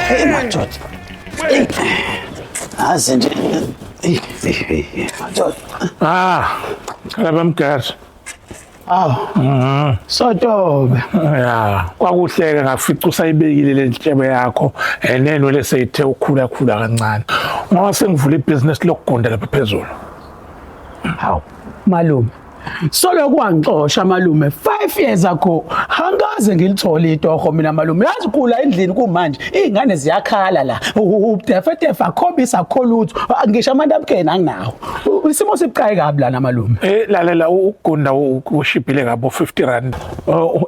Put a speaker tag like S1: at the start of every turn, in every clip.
S1: Hey madoda. Hey. Azi nje. Hey, hey, hey, madoda.
S2: Ah, khala bamgazi.
S1: Aw. Sotobe.
S2: Ya, kwakuhleke ngafica usayibekile le ntshebe yakho enenwele seyithe ukhula khula kancane. Ngoba sengivula ibhizinisi lokugunda lapha phezulu.
S1: Hawu, malume. Soloku wangixosha malume 5 years ago. Angikaze ngilithole itoho mina malume. Yazi kula endlini kumanje izingane ziyakhala la. Ubudefedefe akhombisa akho lutho. Ngisho amantabukeni anginawo. Isimo sibucayi kabi lana malume.
S2: Eh lalela ukugunda ushibhile ngabo 50 rand.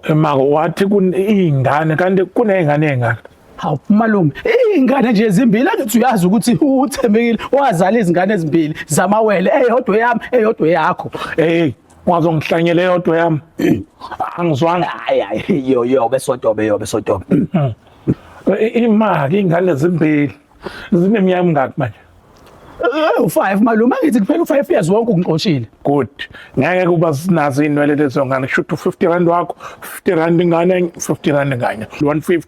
S2: Emako wathi kunezingane kanti kunezingane ezingaka.
S1: Hawu malume, izingane nje ezimbili angithi uyazi ukuthi uthembekile wazala izingane ezimbili zamawele eyodwa yami eyodwa yakho.
S2: Hey, wazongihlanyela eyodwa yami. Angizwanga.
S1: Hayi hayi yo yo besotobe yo besotobe.
S2: Imali ingane ezimbili zineminyaka emingaki manje?
S1: U5 malume angithi kuphela u5 years wonke ungixoshile.
S2: Good. Ngeke kuba sinazo inwele lezo ngane kusho ukuthi u50 rand wakho, 50 rand ingane, 50 rand ingane. 150.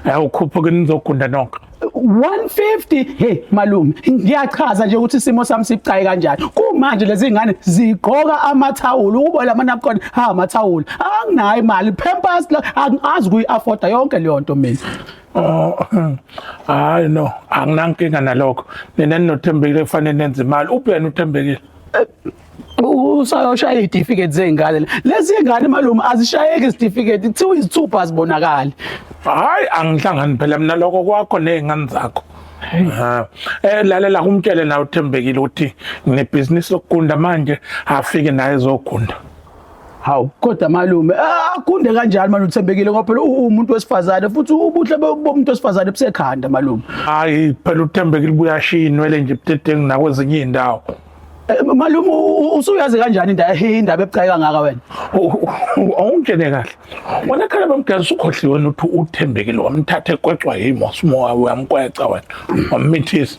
S2: Awukhuphuke nizogunda nonke.
S1: 150 hey malume ngiyachaza nje ukuthi isimo sami sibucayi kanjani kumanje lezi ngane zigqoka amathawula ukubola amanapkoni ha amathawula anginayo imali pampers angazi kuyi-afforda yonke leyo nto mina.
S2: Oh, hayi no, anginankinga nalokho. Nina ninothembekile kufanele nenze imali. Uphi yena uthembekile?
S1: Usayoshaya iy'tifiketi zey'ngane lezi ngane malume azishayeki izitifiketi kuthiwa izithupha azibonakali.
S2: Hayi angihlangani phela mina lokho kwakho nezingane zakho. Ha. Eh lalela kumtshele nawe uthembekile ukuthi nginebhizinisi lokugunda manje afike naye ezogunda.
S1: Hawu kodwa malume agunde kanjani manje uthembekile ngoba phela umuntu wesifazane futhi ubuhle bomuntu wesifazane busekhanda malume.
S2: Hayi phela uthembekile buyashiya inwele nje budedengu nakwezinye izindawo.
S1: Malume usuyazi kanjani indaba indaba ebucayi kangaka wena?
S2: Awungitshene kahle. Wena khala bamgazi usukhohliwe ukuthi uthembekile wamthatha ekwecwa yimo simoya uyamkweca wena wammithisa.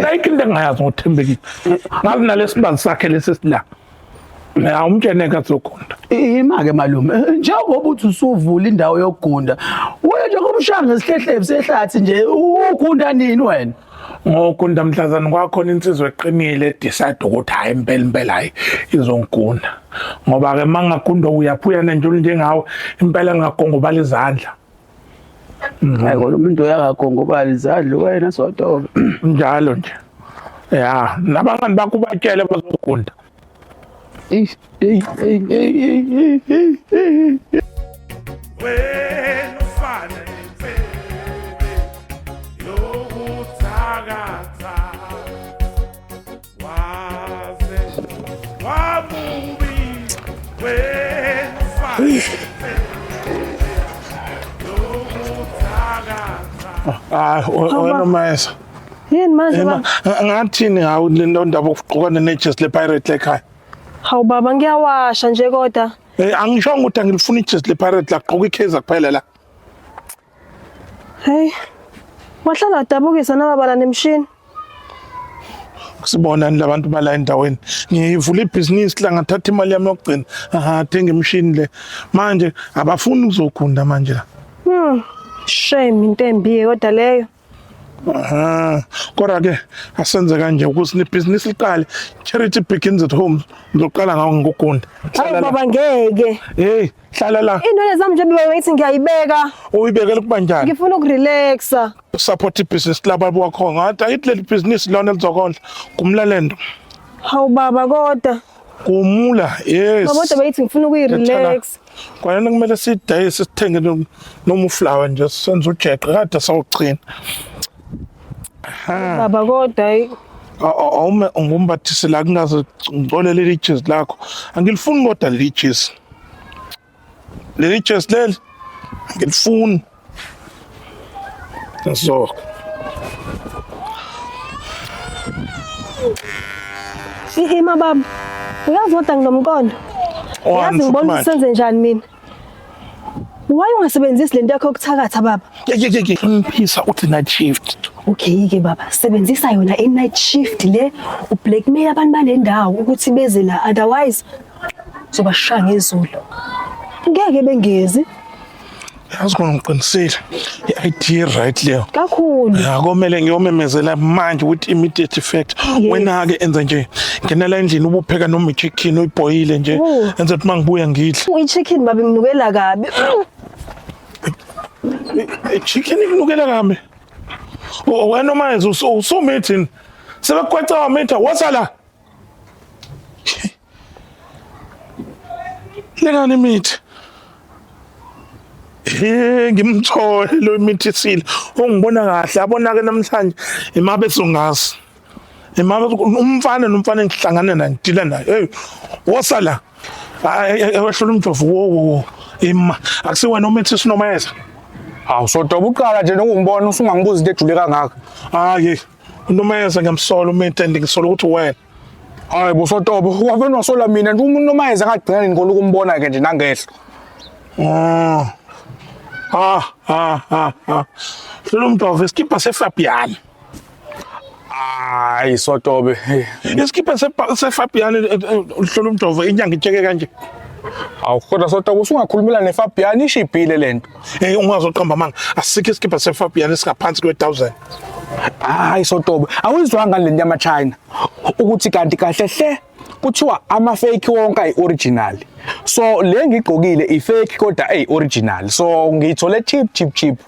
S2: Ayikho into engayazi ngothembekile. Ngazi nalesibazi sakhe lesi sila. Awumtshene kazogunda.
S1: Ima-ke malume, njengoba uthi usuvula indawo yokugunda, wena njengoba ushaya ngesihlehlevu sehlathi nje, ugunda nini wena?
S2: Ngogunda mhlazane kwakhona insizwa eqinile decide ukuthi hayi impela impela hayi izongigunda. Ngoba ke mangagundwa uyaphuyana nje njengawe impela ngingagongobala izandla.
S1: Hayi kodwa umuntu uyakagongobala izandla wena sotobe.
S2: Njalo nje. Ya, nabangani bakho batshele bazogunda.
S1: Eish, ey, ey, ey, ey, ey, ey, ey.
S2: Wena ufana nemfene yokuthakatha waze wamubi wena ufana nemfene yokuthakatha. Ah, wena Maesa.
S3: Yini manje baba?
S2: Ngathini hawu le ndaba okugqoka nejezi lePirate lekhaya?
S3: Hawu baba ngiyawasha nje kodwa.
S2: Eh angishongo ukuthi angilifuni ijezi lePirate la gqoka iKaizer kuphela la.
S3: Hey. Wahlala wadabukisa nababala nemshini.
S2: Sibonani labantu bala endaweni. Ngivula ibhizinisi la ngathatha imali yami yokugcina. Aha thenga imishini le. Manje abafuni ukuzogunda manje la.
S3: Shame into embi kodwa leyo.
S2: Aha. Kodwa ke asenze kanje ukuthi nebhizinisi liqale. Charity begins at home. Ngizoqala ngawo ngokugunda.
S3: Hawu baba ngeke.
S2: Hey, hlala la.
S3: Inwele zami nje baba ngithi ngiyayibeka.
S2: Uyibekela kuba njani?
S3: Ngifuna ukurelaxa.
S2: Support ibhizinisi lababa wakho. Ngathi ayithi leli bhizinisi lona lizokondla. Kumlalendo.
S3: Hawu baba kodwa.
S2: Kumula, yes.
S3: Baba kodwa beyithi ngifuna ukuyirelax.
S2: Kwayona kumele sidayise sithenge noma uflower nje senze ujeqe kade sawugcina.
S3: Baba kodwa hayi.
S2: Awume ngumbathise la kungaze ngicole leli jezi lakho. Angilifuni kodwa leli jezi. Leli jezi leli angilifuni. So.
S3: Ima baba. Uyazi kodwa nginomqondo. Uyazi ngibona ukuthi senze njani mina. Why ungasebenzisi lento yakho yokuthakatha baba?
S2: Yeke hloniphisa uthi night shift.
S3: Okay ke baba, sebenzisa yona i night shift le ublackmail abantu bale ndawo ukuthi beze la otherwise zobashaya ngezulu. Ngeke bengezi.
S2: Yazi kona ngiqinisile. I-idea right leyo.
S3: Kakhulu.
S2: Ya komele ngiyomemezela manje with immediate effect.
S3: Yes.
S2: Wena ke enza nje ngenela endlini ubupheka noma i-chicken uyibhoyile nje.
S3: Oh.
S2: Enza ukuthi mangibuya ngidle.
S3: I-chicken baba inginukela kabi.
S2: I-chicken ikunukela kabi. Wena manje usumithini? Sebekweca wamitha wasala. Lengane imithi. He ngimthole lo imithi isile. Ungibona kahle abona ke namhlanje imabe songazi. Imabe umfana nomfana engihlangana naye ngidila naye. Hey wosala. Hayi wehlula umjovo wo wo. Ima akusiwena umithi sinomeza.
S4: Hawu sodoba uqala nje nokungibona usungangibuza into ejule kangaka.
S2: Hayi unomeza ngiyamsola umithi and ngisola ukuthi wena.
S4: Hayi bo sotobo, wavele wasola mina nje umuntu noma yeza ngagcina nini khona ukumbona ke nje nangehlo.
S2: Ah. Ah ah ah ah. Hlula umjovo isikibha seFabian.
S4: Hayi sotobe.
S2: Isikibha seFabian hlula umjovo inyanga itsheke kanje.
S4: Awu kodwa sotobo usungakhulumela neFabian ishibhile lento.
S2: Eh ungazoqamba amanga. Asikho isikibha seFabian esingaphansi kwe1000.
S4: Hayi sotobo, awuzwanga lento yama China ukuthi kanti kahle hle kuthiwa ama fake wonke ayi original. So le ngigqokile i fake kodwa ayi original. So ngiyithole cheap cheap cheap.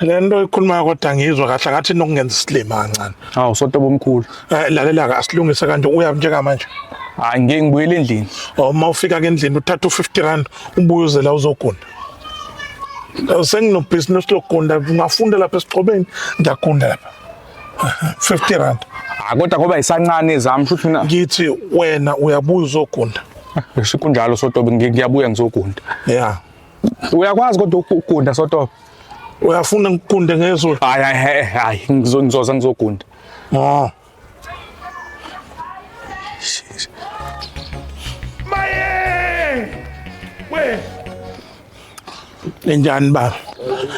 S2: Le nto ikhulumayo kodwa ngiyizwa kahle ngathi nokungenza isilima kancane.
S4: Hawu sotobo omkhulu.
S2: Eh lalela ke asilungise kanje uya njengamanje.
S4: Hayi ngeke ngibuyele endlini.
S2: Oh uma ufika ke endlini uthatha u50 rand ubuye uze la uzogunda. Senginobhizinisi lokugunda ngafunda lapha esixhobeni ngiyagunda lapha. 50 rand.
S4: Ah kodwa ngoba isancane ezami futhi mina
S2: Ngithi wena uyabuya uzogunda.
S4: kunjalo sotobe ngiyabuya ngizogunda.
S2: Yeah.
S4: Uyakwazi kodwa ukugunda sotobe?
S2: Uyafuna ngikunde ngezulu?
S4: Hayi hayi hayi ngizoza ngizogunda.
S2: Oh. Maye! We. Njani baba?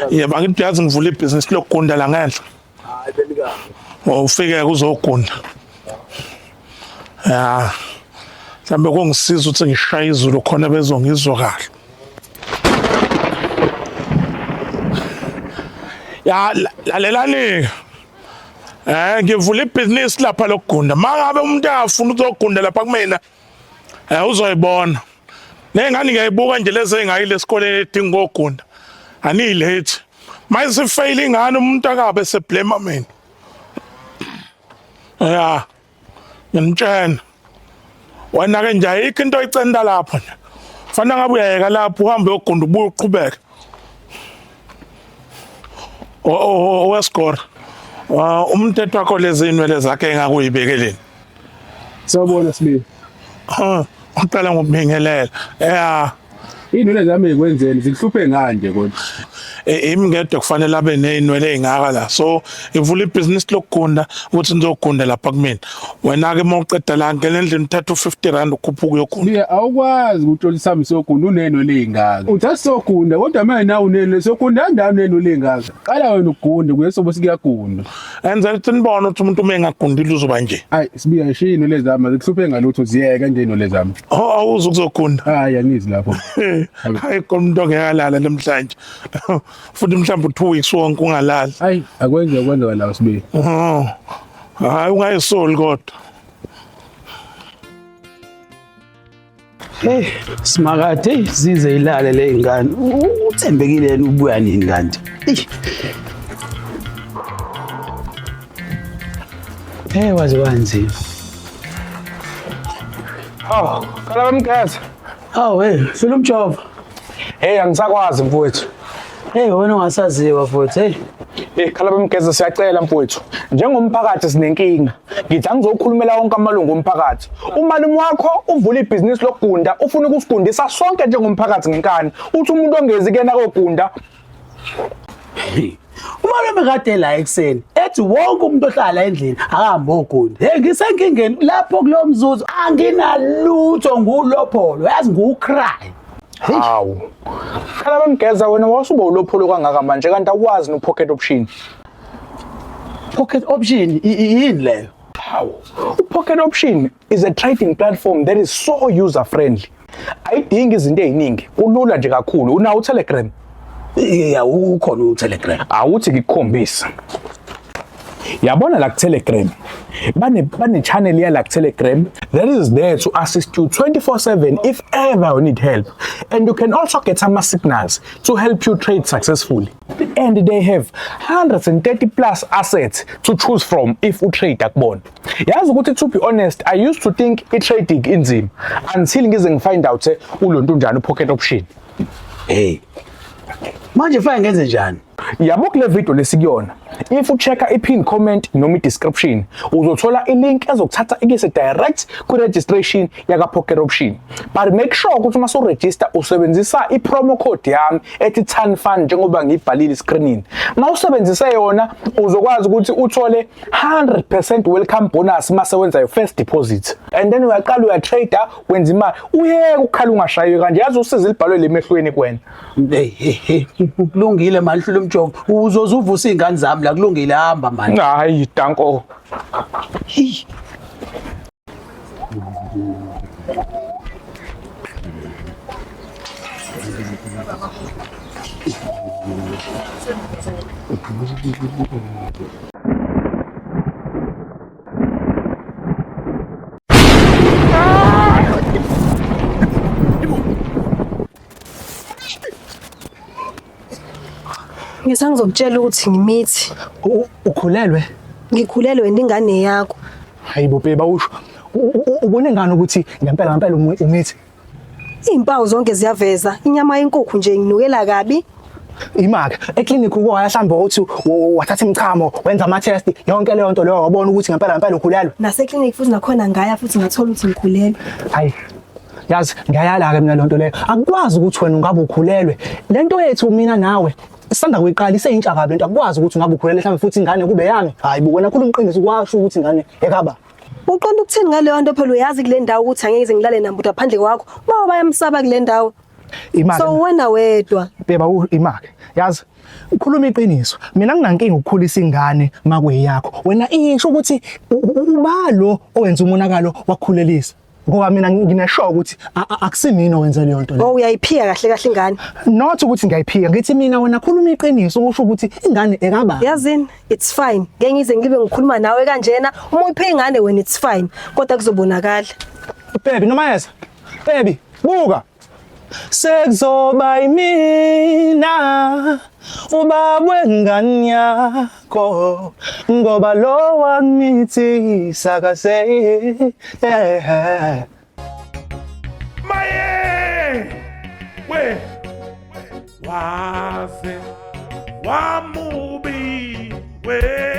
S2: Yebo angithi uyazi ngivula ibhizinisi lokugunda la ngenhla.
S5: Hayi belikahle.
S2: Ufike uzogunda. Ya. Mhlawumbe kungisiza ukuthi ngishaye izulu khona bezongizwa kahle. Ya lalelani. Eh ngivula ibhizinisi lapha lokugunda. Mangabe umuntu afuna ukuzogunda lapha kumina eh uzoyibona. Nengane ngiyayibuka nje lezi engayile esikoleni edinga ukugunda. Aniyilethi. Mayisifeyile ingane umuntu akabe seblame mina. Ya. Ngimtshena. Wena ke nje ayikho into oyicenda lapho nje. Fanele ngabe uyayeka lapho uhambe uyogunda ubuye uqhubeke. Owesigora. Umthetho wakho lezi inwele zakhe engakuyibekeleni.
S5: Sawubona Sibiya.
S2: Ha, uqala ngokubingelela. Yeah.
S5: Iy'nwele zami ey'kwenzeni zikuhluphe ngani nje kodwa?
S2: Imi ngedwa kufanele abe ney'nwele ey'ngaka la. So ivula ibhizinisi lokugunda ukuthi nizogunda lapha kumina. Wena-ke uma uqeda la ngena endlini uthathe u-50 rand ukhuphuke uyogunda.
S5: Sibiya awukwazi ukuthola isami sogunda unenwele ey'ngaka. Uthi asisogunda kodwa manje nawe unenwele sogunda kanjani unenwele ey'ngaka? Qala wena ugunde kuye sobe sikuyagunda.
S2: Enzela ukuthi nibone ukuthi umuntu uma engagundile uzoba nje.
S5: Hayi Sibiya ishiya iy'nwele zami azikuhluphe ngalutho ziyeke nje iy'nwele zami.
S2: Oh awuzi ukuzogunda.
S5: Hayi angizi lapho.
S2: Hayi khona umuntu ongeke alala namhlanje. Futhi mhlawumbe u2 weeks wonke ungalali.
S5: Hayi akwenze kwenzeka la Sibiya.
S2: Oh. Hayi ungayisoli kodwa.
S1: Hey, simakade hey, zize ilale le ingane. Uthembekile yena ubuya nini kanti? Eish. Hey, waze wanzima.
S4: Hawu, kala bamgeza.
S1: Hawu hey, hlula umjovo.
S4: Hey angisakwazi mfowethu.
S1: Hey, wena ungasaziwa futhi. Hey.
S4: Hey khala bamgeza siyacela mfowethu. Njengomphakathi sinenkinga. Ngithi angizokhulumela wonke amalungu omphakathi. Umalume wakho uvula ibhizinisi lokugunda, ufuna ukusigundisa sonke njengomphakathi ngenkani. Uthi umuntu ongezi kuyena kogunda.
S1: Umalume kade la ekuseni ethi wonke umuntu ohlala endlini akahambe ogunda. Hey ngisenkingeni lapho kulo mzuzu anginalutho ngulopholo yazi ngucry.
S4: Hawu. Khala bamgeza wena wasuba ulopholo kangaka manje kanti awukwazi no pocket option.
S1: Pocket option yini leyo?
S4: Hawu. Pocket option is a trading platform that is so user friendly. Ayidingi izinto eziningi, kulula nje kakhulu. Unawo uTelegram?
S1: Ya, ukhona uTelegram.
S4: Awuthi ngikukhombise. Yabona la ku-Telegram, bane channel ya la ku-Telegram that is there to assist you 24/7 if ever you need help, and you can also get some signals to help you trade successfully, and they have 130 plus assets to choose from if utrade akubona. Yazi ukuthi, to be honest, I used to think i-trading inzima until ngize ngifind out ulonto njani u-Pocket Option.
S1: Hey. Manje fanele ngenze njani?
S4: Yabo, kule video lesikuyona, if uchecka i-pin comment noma i-description, uzothola i-link ezokuthatha ikise direct kwi-registration yaka-Pocket Option, but make sure ukuthi uma usuregister usebenzisa i-promo code yami ethi TANFUN, njengoba ngiyibhalile escreenini. Uma usebenzise yona, uzokwazi ukuthi uthole 100% welcome bonus mase wenza your first deposit, and then uyaqala uyatrade, wenza imali, uyeke ukukhala ungashayiwe kanje. Yazi, usizi libhalwe lemehlweni kuwena.
S1: Hey, hey, hey. Kulungile manje, hlula umjovo. Uzoze uvusa izingane zami la. Kulungile, hamba manje.
S4: Hayi, danko.
S1: Hey.
S3: Ngisangizokutshela ukuthi ngimithi.
S6: Ukhulelwe?
S3: Ngikhulelwe wena, ingane yakho.
S6: Hayibo babe, awusho. Ubone ngani ukuthi ngempela ngempela umithi?
S3: Izimpawu zonke ziyaveza. Inyama yenkukhu nje nginukela kabi.
S6: Imaka eklinikhi uko waya mhlawumbe ukuthi wathatha imichamo, wenza ama test, yonke leyo nto leyo, wabona ukuthi ngempela ngempela ukhulelwe?
S3: Naseklinikhi futhi nakhona ngaya futhi ngathola ukuthi ngikhulelwe.
S6: Hayi. Yazi, ngiyayala ke mina lonto leyo. Akukwazi ukuthi wena ungabe ukhulelwe. Lento yethu mina nawe sisanda kuyiqala, iseyintsha kabi lento. Akukwazi ukuthi ungabe ukhulelwe mhlawumbe futhi ingane kube yami. Hayi bo, wena khuluma iqiniso, kwasho ukuthi ingane ekaba.
S3: Uqonda ukuthini ngaleyo nto? Phela uyazi kule ndawo ukuthi angeke ngize ngilale namuntu ngaphandle kwakho. Baba bayamsaba kule ndawo.
S6: Imali.
S3: So wena wedwa.
S6: Beba, imake. Yazi, ukhuluma iqiniso. Mina nginankinga ukukhulisa ingane makuyiyakho. Wena isho ukuthi ubalo owenza umonakalo wakukhulelisa. Ngoba mina nginesure ukuthi akusimina owenze leyo nto leyo.
S3: Oh, uyayiphika kahle kahle ingane.
S6: Not ukuthi ngiyayiphika. Ngithi mina wena khuluma iqiniso, usho ukuthi ingane ekaba.
S3: Yazini, it's fine. Ngeke ngize ngibe ngikhuluma nawe kanjena. Uma uyiphika ingane wena, it's fine. Kodwa kuzobonakala.
S6: Baby, noma yeza. Baby, buka. Sekuzoba yimina ubaba wengane yakho, ngoba lo wangimithisa kase.
S2: Maye! We! Waze wamubi we.